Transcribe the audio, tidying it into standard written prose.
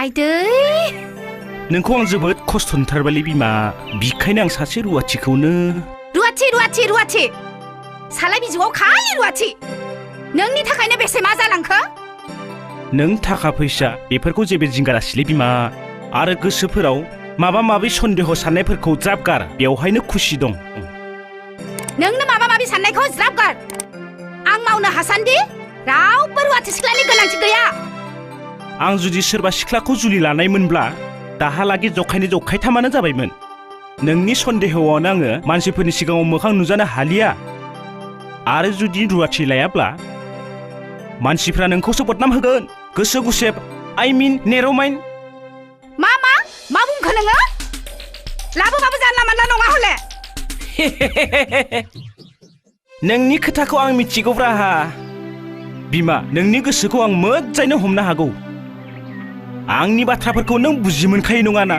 आइदै नोंखौ आं जोबोद खस्थ' मोनथारबायलै बिमा बिखायनो आं सासे रुवाथिखौनो रुवाथि सालाय बिजौआव खालि रुवाथि नोंनि थाखायनो बेसे मा जालांखो नों थाखा फैसा बेफोरखौ जेबो जिंगा दासिलै बिमा आरो गोसोफोराव माबा माबि सन्देह साननायफोरखौ ज्राब गार बेवहायनो खुसि दं नोंनो माबा माबि साननायखौ ज्राब गार आं मावनो हासान्दि रावबो रुवाथि सिख्लानि गोनांथि गैया आं जुदि सोरबा सिख्लाखौ जुलि लानायमोनब्ला दाहालागि जखायथामानो जाबायमोन नोंनि सन्देहआवनो आङो मानसिफोरनि सिगाङाव मोखां नुजानो हालिया आरो जुदि रुवाथि लायाब्ला मानसिफ्रा नोंखौसो बदनाम होगोन गोसो गुसेब नेर'माइन मा बुंखो नोङो लाबोबाबो जानला मानला नङा हले नोंनि खोथाखौ आं मिथिगौब्रा बिमा नोंनि गोसोखौ आं मोजाङैनो हमनो हागौ आंनि बाथ्राफोरखौ नों बुजि मोनखायो नङाना